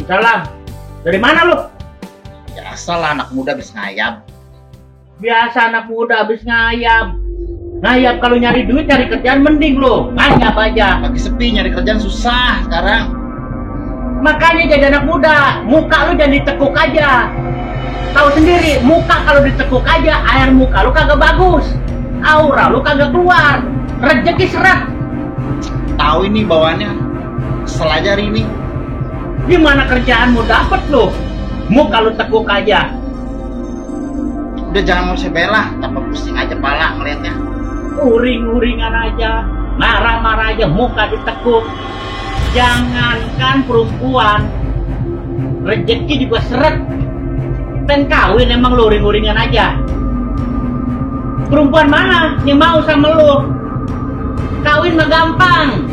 Salam. Dari mana lu? Biasalah anak muda habis ngayap. Biasa anak muda habis ngayap. Ngayap kalau nyari duit cari kerjaan mending lu. Ngayap aja. Lagi sepi nyari kerjaan susah sekarang. Makanya jadi anak muda, muka lu jangan ditekuk aja. Tahu sendiri, muka kalau ditekuk aja air muka lu kagak bagus. Aura lu kagak keluar. Rezeki seret. Tahu ini bawaannya. Kesel aja hari ini. Gimana kerjaanmu dapet lu? Muka lu tekuk aja. Udah jangan mau sebela, tambah pusing aja pala ngeliatnya. Uring-uringan aja, marah-marah aja, muka ditekuk. Jangankan perempuan, rezeki juga seret. Pengen kawin emang lu uring-uringan aja. Perempuan mana yang mau sama lu? Kawin mah gampang.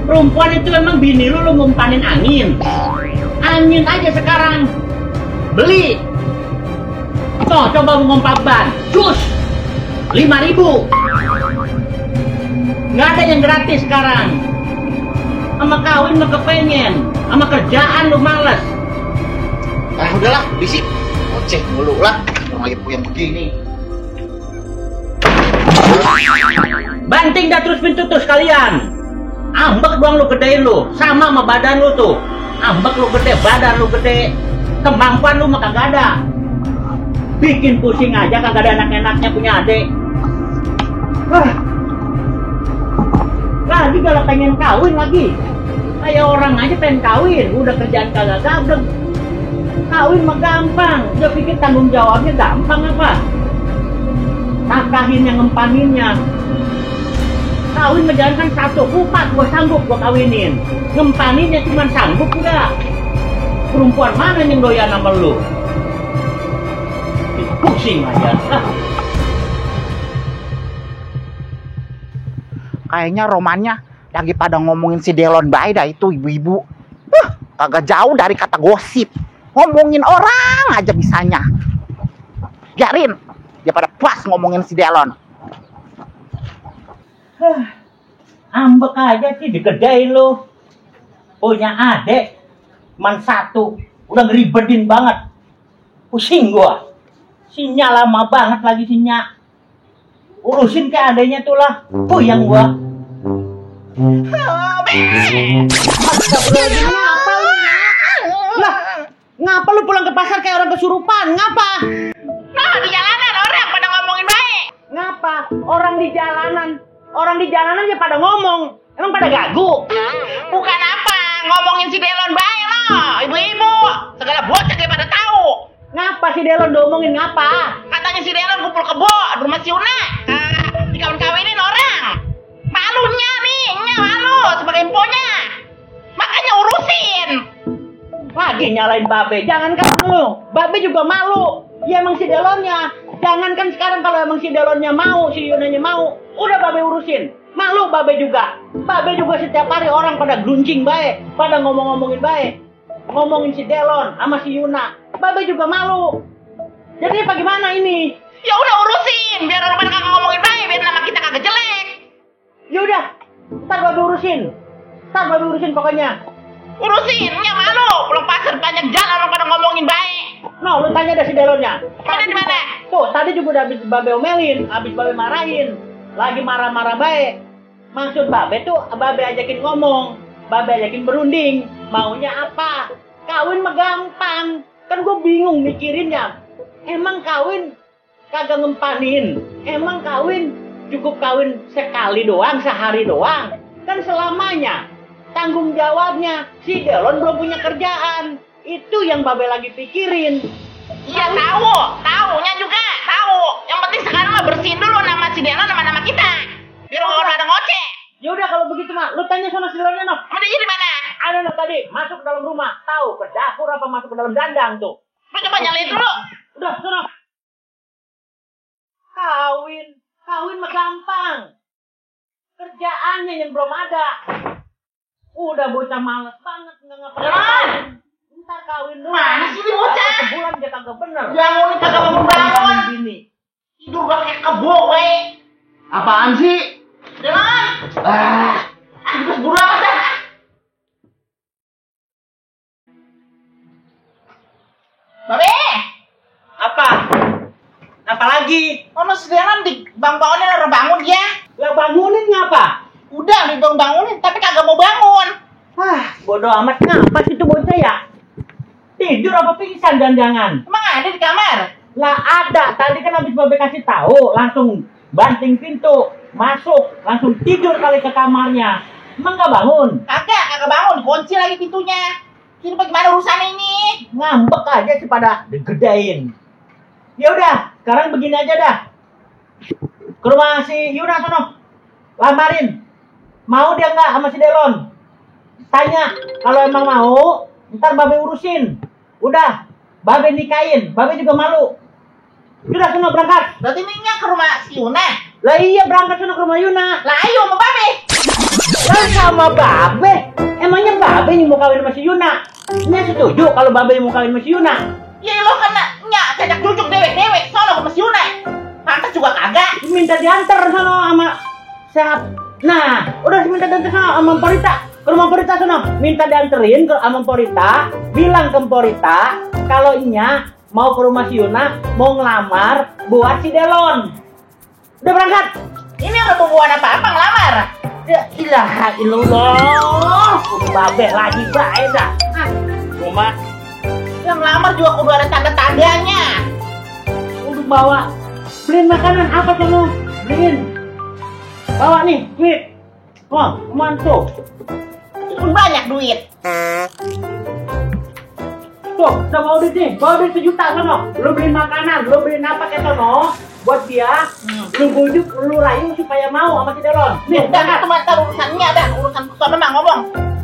Perempuan itu emang bini lu ngumpanin angin. Angin aja sekarang. Beli. Tuh, coba ngumpat ban. Cus. 5.000. Nggak ada yang gratis sekarang. Sama kawin lu kepengen. Sama kerjaan lu males. Ah udahlah, bisik. Oceh mulu lah. Orang lagi puyeng begini. Banting dah terus pintu tuh sekalian. Ambek doang lu gedein lu, sama badan lu tuh. Ambek lu gede, badan lu gede. Kemampuan lu mah kagak ada. Bikin pusing aja, kagak ada enak-enaknya punya adik. Lagi kalau pengen kawin lagi. Kayak orang aja pengen kawin, udah kerjaan kagak gablek. Kawin mah gampang, udah pikir tanggung jawabnya gampang apa? Nakahin yang ngempaninnya. Kawin menjalankan satu kupat, gua sanggup gua kawinin. Ngempaninnya cuma sanggup enggak? Perempuan mana yang doyan sama lu? Pusing aja. Kayaknya romannya lagi pada ngomongin si Delon bae dah itu ibu-ibu. Kagak jauh dari kata gosip. Ngomongin orang aja bisanya. Biarin dia pada puas ngomongin si Delon. Ambek aja sih digedein lu. Punya adek man satu udah ngeribetin banget. Pusing gua. Sinya lama banget lagi sinya. Urusin ke adeknya tuh lah. Puyeng gua. Astagfirullahaladzim, ngapa lu? Lah, ngapa lu pulang ke pasar kayak orang kesurupan? Ngapa? Nah, di jalanan orang pada ngomongin baik. Ngapa? Orang di jalanan. Orang di jalanan aja pada ngomong. Emang pada gagu? Bukan apa, ngomongin si Delon baik loh, ibu-ibu. Segala bocah dia pada tahu. Ngapa si Delon diomongin ngapa? Katanya si Delon kumpul kebo di rumah si Una. Dikawin-kawinin orang. Malunya nih, malu sebagai emponya. Makanya urusin. Lagi nyalain Babe. Jangankan lu, Babe juga malu. Ya emang si Delonnya. Jangankan sekarang kalau emang si Delonnya mau, si Yunanya mau, udah Babe urusin. Malu Babe juga. Babe juga setiap hari orang pada geluncing baik, pada ngomong-ngomongin baik. Ngomongin si Delon sama si Yuna. Babe juga malu. Jadi bagaimana ini? Ya udah urusin, biar orang pada kagak ngomongin baik, biar nama kita kagak jelek. Ya udah, ntar Babe urusin. Ntar Babe urusin pokoknya. Urusin, ya malu. Pulang pasar banyak jalan orang pada ngomongin baik. No, lu tanya dah si Delonnya. Ada di mana? Tuh, tadi juga udah habis Babe omelin, habis Babe marahin. Lagi marah-marah baik. Maksud Babe tuh, Babe ajakin ngomong. Babe ajakin berunding. Maunya apa? Kawin mah gampang. Kan gue bingung mikirinnya. Emang kawin kagak ngempanin. Emang kawin cukup kawin sekali doang, sehari doang. Kan selamanya. Tanggung jawabnya si Delon belum punya kerjaan. Itu yang Babe lagi pikirin. Iya taunya juga tahu. Yang penting sekarang mah bersihin dulu nama si Delon sama nama kita. Biar orang ada ngoceh. Ya udah kalau begitu mah, lu tanya sama si Delonnya noh. Ada di mana? Ada noh tadi masuk ke dalam rumah, tahu ke dapur apa masuk ke dalam dandang tuh. Lu coba nyalain dulu. Udah, sono. Kawin mah gampang. Kerjaannya yang belum ada. Udah bocah males banget nggak ngapa-ngapain. Ntar kawin dulu. Mana sih ini bocah? Sebulan dia kagak bener. Bangun kagak bangun. Gini. Tidur gak kayak kebo we. Apaan sih? Delon. Terus buru amat dah. Babe. Apa? Apa lagi? Ono si Delon di bangunin orang bangun dia. Lah bangunin ngapa? Udah bangunin tapi kagak mau bangun. Bodoh amat ngapa sih tuh bocah ya? Tidur apa pingsan jangan-jangan? Emang ada di kamar? Lah ada, tadi kan habis Babe kasih tahu, langsung banting pintu, masuk, langsung tidur kali ke kamarnya. Emang gak bangun? Kagak bangun, kunci lagi pintunya. Ini bagaimana urusan ini? Ngambek aja sih pada digedain. Ya udah, sekarang begini aja dah. Ke rumah si Yuna sono. Lamarin. Mau dia nggak sama si Delon? Tanya, kalau emang mau, ntar Babe urusin. Udah, Babe nikahin, Babe juga malu. Udah sono berangkat. Berarti Minya ke rumah si Yuna. Lah iya berangkat sono ke rumah Yuna. Lah ayo sama Babe. Lah sama Babe. Emangnya Babe yang mau kawin sama si Yuna? Nya setuju kalau Babe yang mau kawin sama si Yuna? Ya lo kan Nya cacak cucuk dewek sono ke si Yuna. Pantas juga kagak. Minta diantar sono sama siapa? Nah, udah minta diantar sono sama Porita. Ke rumah Porita sono. Minta dianterin ke sama Porita. Bilang ke Porita kalau Nya mau ke rumah si Yuna, mau ngelamar buat si Delon. Udah berangkat. Ini ada hubungan apa-apa ngelamar? Ya ilaha illallah. Kudu Babe lagi bae dah. Rumah Yang ngelamar juga kudu ada tanda-tandanya. untuk bawa. Beliin makanan apa sono? Beliin. Bawa nih, duit. Oh, kemana tuh? Itu banyak duit. Tuh, udah bawa duit nih. Bawa duit 1 juta sono. Lu beliin makanan, lu beliin apa kayak sono? Buat dia, lu bujuk, lu rayu supaya mau sama si Delon. Nih, Udah berangkat. itu mah urusannya dah, urusan sono mah ngomong.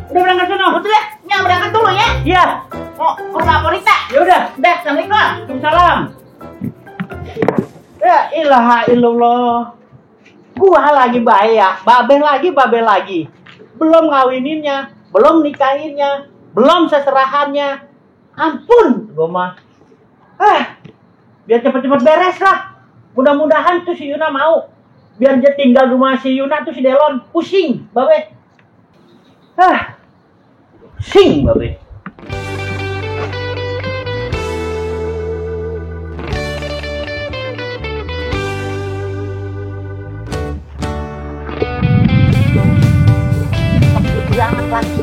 Udah berangkat sono. Betul ya? Nya berangkat dulu ya. Iya. Oh, ke rumah Porita. Ya udah. Dah, assalamualaikum. Waalaikumsalam. Ya ilaha illallah. Gua lagi bahaya, Babe lagi. Belum ngawininnya, belum nikahinnya, belum seserahannya. Ampun, gua mah. Biar cepet-cepet beres lah. Mudah-mudahan tuh si Yuna mau. Biar dia tinggal di rumah si Yuna tuh si Delon. Pusing, Babe. Pusing, Babe. Banget lagi.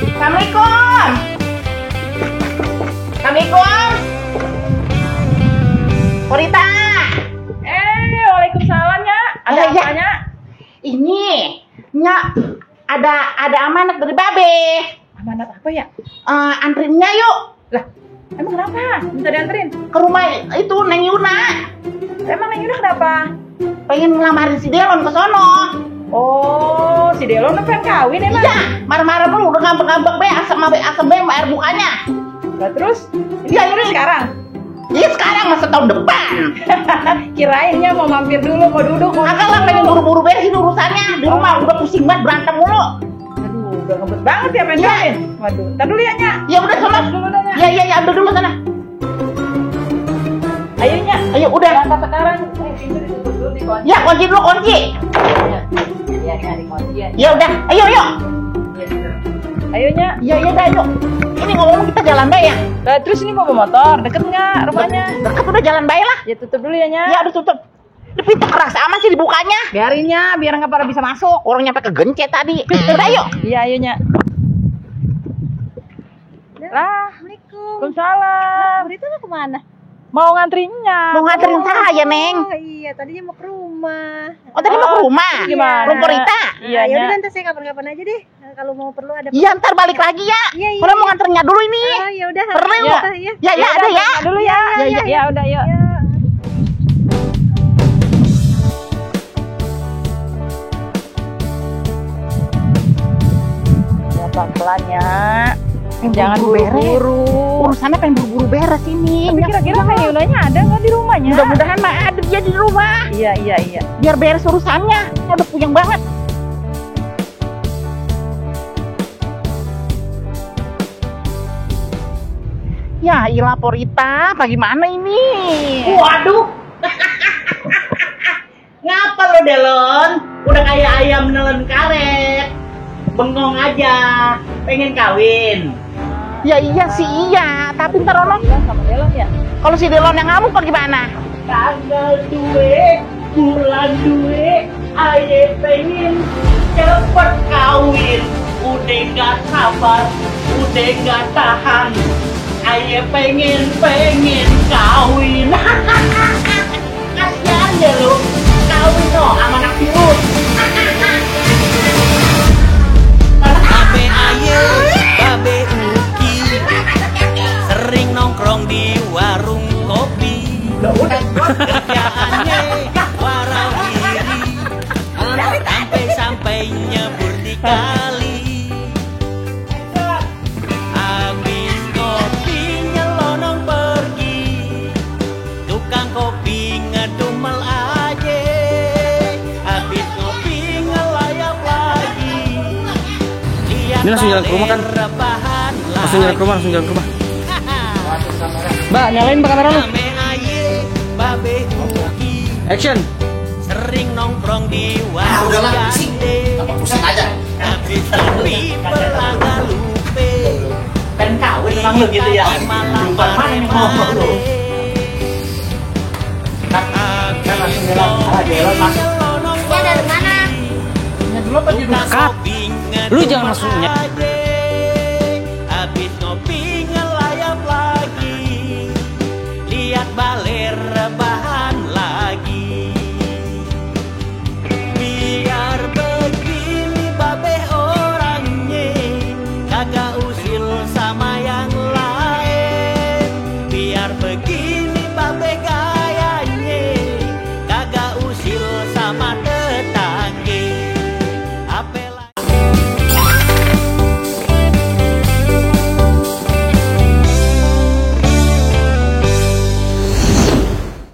Assalamualaikum. Assalamualaikum. Porita. Waalaikumsalam, Nya. Ada Iya. apanya? Ini Nya ada amanat dari Babe. Amanat apa ya? Antrinnya yuk Lah, emang kenapa? Minta dianterin? ke rumah itu Neng Yuna. Emang Neng Yuna kenapa? Pengen ngelamarin si Delon ke sono. Oh, si Delon udah pengen kawin emang? Iya, marah-marah dulu udah ngambek-ngambek be asam air bukanya. Lah terus? Iya, Ini ini. sekarang? Iya sekarang masa tahun depan. Kirainnya mau mampir dulu, mau duduk, mau Agak lah pengen buru-buru beresin urusannya. Di rumah udah pusing banget berantem mulu. Aduh, udah ngebet banget ya pengen Iya. kawin. Waduh, ntar dulu ya, Nya. Ya udah sana. Dulu dah, Nya. Iya, ambil dulu sana. Ayo, Nya. Ayo udah. Berangkat sekarang. Pintu ditutup dulu di kunci. Ya kunci dulu kunci. Iya, nyari kunci ya. Ya udah, ayo. Ayo, Nya. Iya dah yuk. Ini ngomong kita jalan baik ya. Lah, terus ini mau bawa motor, deket nggak rumahnya? Dekat udah jalan baik lah. Ya tutup dulu ya, Nya. Ya udah tutup. Pintu keras aman sih dibukanya. Biarinnya, biar nggak pada bisa masuk. Orang nyampe kegencet tadi. Udah yuk. Iya, ayo, Nya. Lah, Waalaikumsalam. Berita mau kemana? Mau ngantrinya. Mau nganterin saya, Neng. Oh iya, tadinya mau ke rumah. Oh, tadi mau ke rumah. Gimana? Lumpur Rita. Iya, Ya udah Nya. nanti saya kapan-kapan aja deh. Nah, kalau mau perlu ada. Iya, ntar balik lagi ya. Iya, iya. Kalau mau nganternya dulu ini. Oh ya udah. Perlu. Iya. Ya, ya, ada ya. Dulu ya. Ya, Ya udah, yuk. Ya. Ya, pelan-pelan ya. Jangan buru-buru. Urusannya pengen buru-buru beres ini. Tapi kira-kira Kak Yunanya ada nggak di rumahnya? Mudah-mudahan mah ada dia di rumah. Iya, iya, iya. Biar beres urusannya. Udah puyeng banget. Ya, ilah Porita, bagaimana ini? Waduh. Ngapa lo Delon? Udah kayak ayam nelen karet. Bengong aja, pengen kawin. Ya iya sih iya, tapi ntar ono Bilang sama Delon ya? kalau si Delon yang ngamuk bagaimana? Tanggal 2 bulan 2 aye pengen cepet kawin. Udah gak sabar, udah gak tahan. Aye pengen kawin. Kasian ya lu, kawin no sama anak virus. Babe aye, babe uki, sering nongkrong di warung kopi. Kerjaannya warawiri, sampai nyebur di kali. Habis kopi nyelonong pergi, tukang kopi ngedumel aja. Habis kopi ngelayap lagi. Ini langsung jalan ke rumah kan? Langsung jalan ke rumah, langsung jalan ke rumah. Mbak, nyalain mbak kamera lu. Action. Sering nongkrong di Ah, warung udahlah, bising. jande. Tambah pusing aja. Habis kopi berlaga lupe. Pengen kawin emang lu gitu ya. Belum mana nih mau lu. Kan langsung bilang, ah Delon mas. Ya dari mana? Tukang Dekat. kopi Lu jangan langsung ngedumel aja.